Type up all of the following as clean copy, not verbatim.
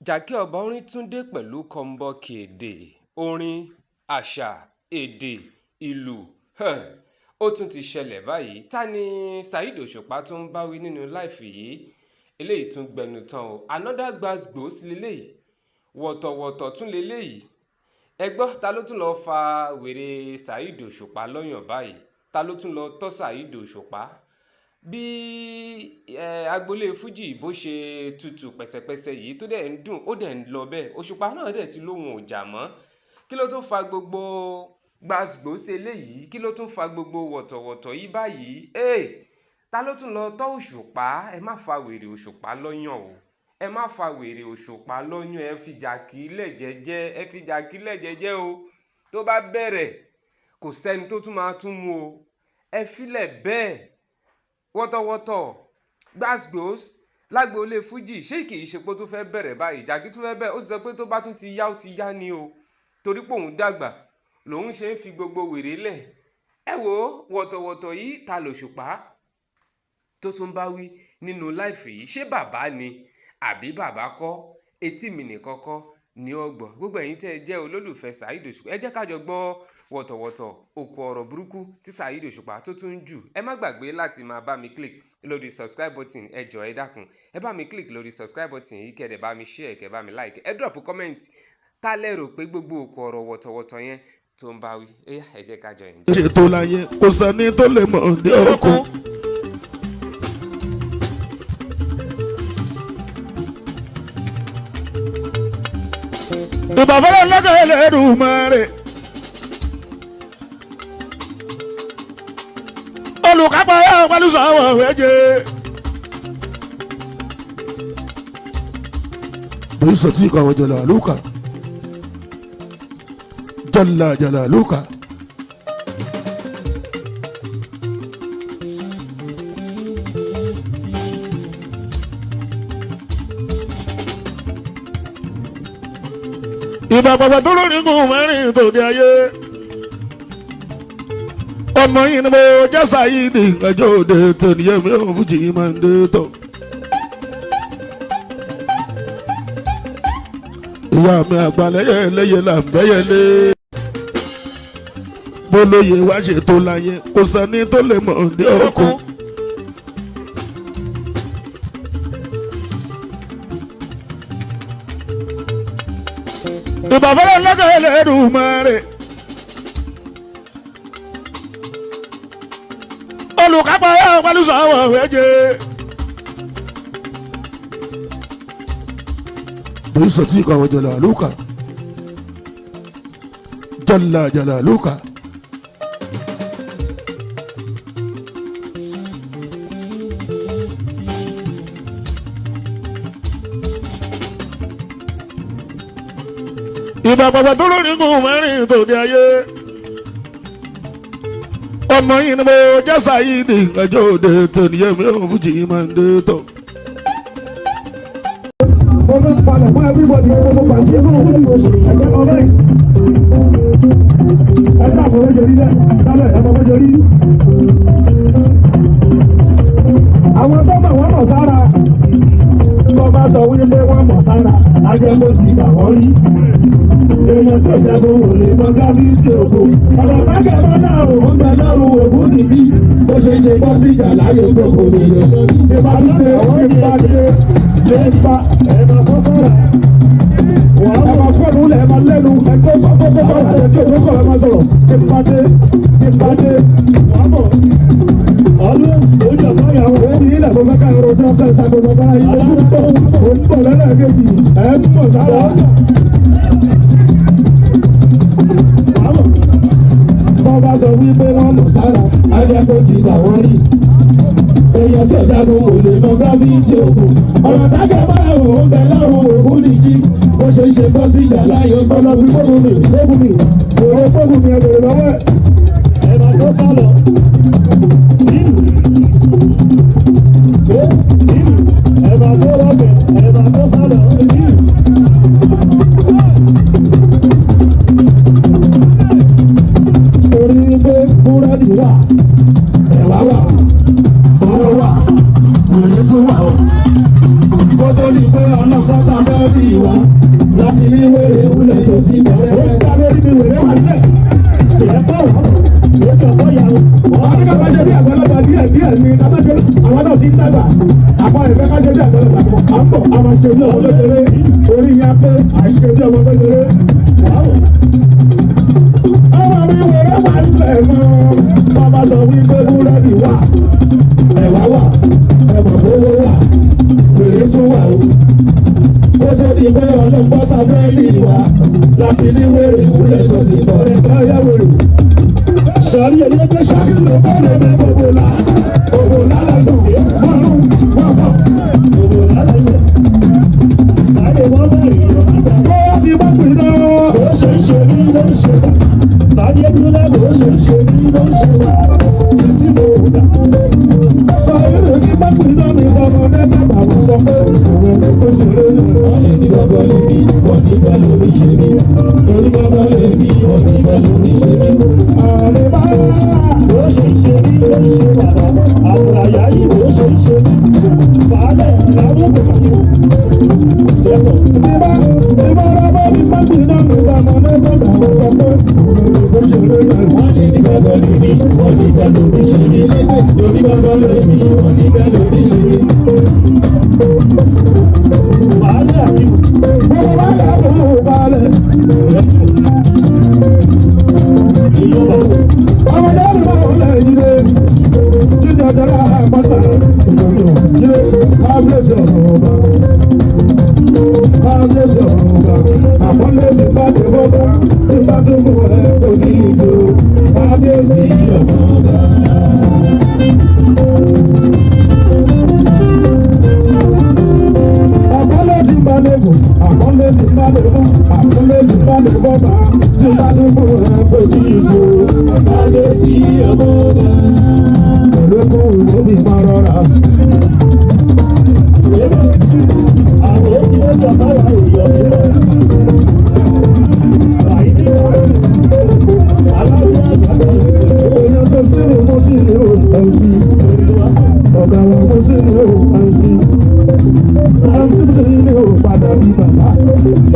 Jàkẹ́ ọba orin tún dé pẹ̀lú kọ́ńbọ́ọ̀kì èdè, orin, àṣà, èdè, ìlú. Ó tún ti ṣẹlẹ̀ báyìí. Ta ni Saheed Òṣùpá tó ń báwí nínú live yìí? Eléyìí tún gbẹnu tán o. Another gbas-gbos leléyìí, wọ̀tọ̀wọ̀tọ̀ tún leléyìí. Ẹ gbọ́, ta ló tún lọ́ọ́ fa wèrè Saheed Òṣùpá lọ́yàn báyìí? Ta ló tún lọ́ọ́ tọ́ Saheed Òṣùpá? Bí agboolé fújì bó ṣe tutù pẹ̀sẹ̀pẹ̀sẹ̀ yìí tó dẹ̀ ń dùn, ó dẹ̀ ń lọ bẹ́ẹ̀. Òṣùpá náà dẹ̀ ti lóhun ò jà mọ́. Kí ló tún fa gbogbo gbas-gbos eléyìí? Kí ló tún fa gbogbo wọ̀tọ̀wọ̀tọ̀ yìí báyìí? Hey! Ta ló tún lọ tọ́ Òṣùpá? Ẹ má fa wèrè Òṣùpá lọ́yàn o. Ẹ má fa wèrè Òṣùpá lọ́yàn. Ẹ fi Jàkí lẹ̀ jẹ́jẹ́. Ẹ fi Jàkí lẹ̀ jẹ́jẹ́ o. Tó bá bẹ̀rẹ̀, kò sẹ́ni tó tún máa tún mú o. Ẹ filẹ̀ bẹ́ẹ̀. Wọ́tọ̀wọ́tọ̀, gbas-gbos lágboolé fújì, ṣé kìí ṣe pé ó tún fẹ́ bẹ̀rẹ̀ báyìí? Jàkí tún fẹ́ bẹ̀rẹ̀. Ó sì sọ pé tó bá tún ti yá, ó ti yá ni o. Torí pé òun dàgbà lòun ṣe ń fi gbogbo wèrè lẹ̀. Ẹ wo wọ̀tọ̀wọ̀tọ̀ yìí, ta lòṣùpá tó tún bá wí nínú live yìí? Ṣé bàbá ni àbí bàbá kọ́? Etí mi nìkan kọ́ ni ó gbọ́. Gbogbo ẹ̀yin tẹ́ ẹ jẹ́ olólùfẹ́ Saheed Òṣùpá, ẹ jẹ́ ká jọ gbọ́ wọ̀tọ̀wọ̀tọ̀ òkú ọ̀rọ̀ burúkú tí Saheed Òṣùpá tó tún ń jù. Ẹ má gbàgbé láti máa bá mi click lórí subscribe button. Ẹ jọ̀ọ́, ẹ dákun, ẹ bá mi click lórí subscribe button yìí, kẹ́ ẹ dẹ̀ bá mi share, kẹ́ bá mi like, ẹ drop comment. Ta lẹ rò pé gbogbo òkú ọ̀rọ̀ wọ̀tọ̀wọ̀tọ̀ yẹn tó ń bá wí? Ẹ jẹ́ ká jọ enjoy. Ṣètò láyé, kò sẹ́ni tó lè mọ̀ ní òkun. Ìbàfọ́lọ́ lọ́kọ̀ Ẹlẹ́dùmarè. Olùkápá yóò pẹ̀lú sọ̀wọ́ méje. Bí sọtí kan wọ́n jọlọ àlùkà jalla jalaluka. Ìbà pàpà tó lórí kù mẹ́rin tó di ayé. Ọmọ yìí ni mo jẹ́ Saheed ẹjọ́ òde tòníyẹ́ mi ò fújì máa ń dé tọ̀. Ìyá mi àgbàlẹ́yẹ lẹ́yẹ là ń bẹ́yẹ lé. Bólóye wá ṣètò láyé, kò sẹ́ni tó lè mọ̀ ní òkun. Ìbàfọ́lọ́ lọ́kọ̀ Ẹlẹ́dùmarè. Olùkápá yóò pẹ̀lú sọ̀wọ́ méje. Bí sọtí kan wọ́n jọlọ àlùkà jalla jalaluka. Ìbà pàpà tó lórí kù mẹ́rin tó di ayé. Ọmọ yìí ni mo jẹ́ Saheed ẹjọ́ òde tòníyẹ́ mi ò fújì máa ń dé tọ̀. Mo fẹ́ palẹ̀ fún everybody, gbogbo pàǹtí ẹgbẹ́ òun ní ẹgbẹ́ ọmọ yìí. Ẹ sáà mọ̀ bó ṣe rí lẹ̀ lálẹ́, ẹ mọ̀ bó ṣe rí. Àwọn tó mọ̀ wọ́n mọ̀ sára. Tó bá sọ wípé wọ́n mọ̀ sára, ajẹ́ kó ti bà wọ́n rí. Èèyàn tí ò jẹ́ kó wò lè mọ gravity òkú. Ọ̀rọ̀ sákẹ̀ bá náà òun bẹ lọ́rùn ògún nìyí. Bó ṣe ṣe bọ́ sí ìjà láyé gbogbo nìyẹn. Ṣé bá dé, ṣé bá dé, ṣé bá ẹ̀ máa fọ́ sára. Ẹ máa fọ́ọ̀nù lẹ̀, ẹ máa lẹ́nu, ẹ kó sọ kó kó sọ̀rọ̀, ẹ kí o tó sọ̀rọ̀, ẹ máa sọ̀rọ̀. Ṣé bá dé, ṣé bá dé, wàá mọ̀. Always ojú ọ̀gá ìyàwó ẹ̀ ní ilẹ̀ tó fẹ́ ká ẹ̀rọ ojú ọ̀gá ìṣàkóso bá yìí. Ó ń bọ̀, ó ń bọ̀ lẹ́lẹ́kejì, ẹ̀ ń bọ̀ sára. Wàá mọ̀. Bọ́ bá sọ wípé wọ́n mọ̀ sára, á jẹ́ kó ti bà wọ́n rí. Èèyàn tí ọ̀jagun kò lè mọ gravity òkú. Ọ̀rọ̀ tájẹ̀ bá òun bẹ lọ́rùn ògún nìjí. Bó ṣe ń ṣe bọ́ sí ìjà láyé gbọ́dọ̀ bí fóònù mi, fóònù mi, òun fóònù mi, ẹ bèrè lọ́wọ́ ẹ̀. Ẹ máa tó sálọ. Ẹ máa tó rọ́bẹ̀, ẹ máa tó sálọ. Torí pé búrẹ́dì wà, ẹ̀wà wà, owó wà, wèrè tún wà o. Kó sórí pé ọlọ́pàá sábẹ́ bí búrẹ́dì wa láti rí wèrè wúlẹ̀ tó ti bẹ̀rẹ̀. Ó ń sáré níbi wèrè wà nílẹ̀. Ṣèpọ̀ ètò ọ̀pọ̀ ìyàwó. Wọ́n ní ká máa ṣe bí àgbàlagbà díẹ̀ díẹ̀ ni ká máa ṣe àwọn náà ti ń dàgbà. Àpá ìfẹ́ ká ṣe bí àgbàlagbà à ń bọ̀ a máa ṣe bí ọmọ kékeré. Orí yẹn pé à ṣe bí ọmọ kékeré. Ọmọ mi wèrè wà nílẹ̀ mọ́. Bàbá sọ wípé búrẹ́dì wà, ẹ̀wà wà, ẹ̀mọ̀ owó wà, wèrè tún wà o. Ó ṣe di pé ọlọ́gbọ́n sábẹ́ẹ̀lì wa láti ní wèrè wúlẹ̀ tó ti bọ̀ rẹ̀ Ẹ̀yà wèrè. Sọ̀rí ẹlẹ́gbẹ́ Ṣáàkì ló kọ́ lè mẹ́ gbogbo la, gbogbo la lẹ́nu, márùn-ún, wọ́n fọ́. Gbogbo lálẹ́ láyé wọ́n bẹ̀rẹ̀ ìrọ̀lẹ́. Ó ti bá pè náà. Bó ṣe ń ṣe mí ló ń ṣe wà. Láyé dúró bó ṣe ń ṣe mí ló ń ṣe wà. Sísí mo dà. Sọ èrè kí bá pè náà mi ọmọdé bàbá wọn sọ pé òun ló kó ṣeré ní. Wọ́n lè ní gbọ́gbọ́ lè bí, wọ́n ní fẹ́ lórí ṣe mí. Lórí gbọ́gbọ́ lè bí, wọ́n ní fẹ́ lórí ṣe mí. Àlè bá Bó ṣe ń ṣe mí ló ń ṣe bàbá. Àbùràyà yìí bó ṣe ń ṣe mí. Bàálẹ̀ làwọn kò kàkí. Sẹ́kọ̀. ti bá ti bá rábọ́ ní bá pè náà mi ọmọdé bàbá wọn sọ pé òun ló kó ṣeré ní. Wọ́n lè ní gbọ́gbọ́ lè bí, wọ́n ní fẹ́ lórí ṣe mí. Lórí gbọ́gbọ́ lè bí, wọ́n ní fẹ́ lórí ṣe mí. Bàálẹ̀ àbíkú. Gbogbo wa yà wò balẹ̀. Ọmọdé mi máa wọlé yìí jíjẹ jẹrẹ àpàṣà yìí kábíyèsí ọ̀rọ̀ ọba. Kábíyèsí ọ̀rọ̀ ọba. Àpọ́nlé ti bá ti fọ́gbà tí bá tún fún ẹ kò sí ìjò. Kábíyèsí ọ̀rọ̀ ọba. Àpọ́nlé ti bá lè fò, àpọ́nlé ti bá lè fò, àpọ́nlé ti bá lè fọ́gbà tí bá tún fún ẹ kò sí ìjò. Kábíyèsí ọmọ ọba. Olókùn ìwé mi máa rọra. Àwọn òbí bàbá wa ò yọ nílẹ̀. Àìní wá sí. Aláwọ̀ àgbàdo Èèyàn tó sí ni mo sí ni ó MC. ìlú wá sí. Ọ̀gá wa mo sí ni ó MC. MC sí ni ó padà bí bàbá.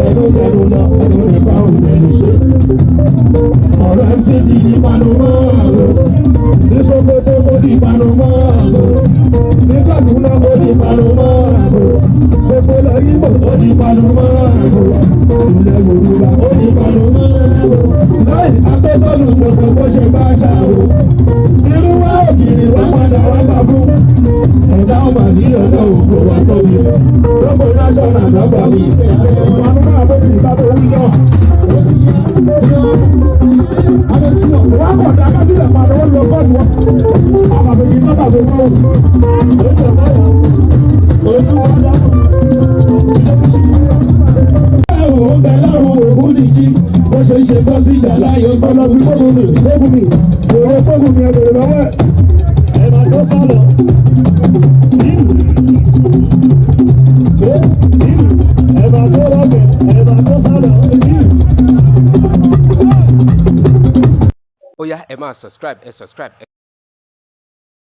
Ẹnu tẹnu lọ, ẹnu nípa òun ẹni ṣe. Ọ̀rọ̀ MC ti di panu mọ́ àgọ́. Ní Sókótó ó di Di panu mọ́ àgọ́. ní Kàdúná Ó di panu mọ́ àgọ́. gbogbo lọ Yíbò Ó di panu mọ́ àgọ́. ilẹ̀ Yorùbá. Ó di panu mọ́ àgọ́. Láì agbẹ́bọ́ọ̀lù Gbogbo bó ṣe bá ṣá o. irú wa Ògiri wá padà wá gbà fún. Ẹ̀dá ọmọ ní ọ̀dọ́ ògbó wa sóbi. Gbogbo national lọ́gbà mi. ìpanu náà bó ti bá tó wúlọ. Wọ́n kọ̀ dá kásílẹ̀ padà ó lọ kóòtù wọn. Àbàbèjì náà bàbá fún un. Ó ń bẹ lọ́rùn ògún nìjí. Bó ṣe ń ṣe bọ́ sí ìjà láyé ó Ọ̀nà bí gbógun mi, gbógun mi, èrò gbógun mi ẹ̀bẹ̀rẹ̀ lọ́wọ́ ẹ̀. Ẹ máa tó sálọ. Ẹ máa tó rọ̀bẹ̀, ẹ máa tó sálọ. Ó yá, ẹ máa subscribe, ẹ subscribe, ẹ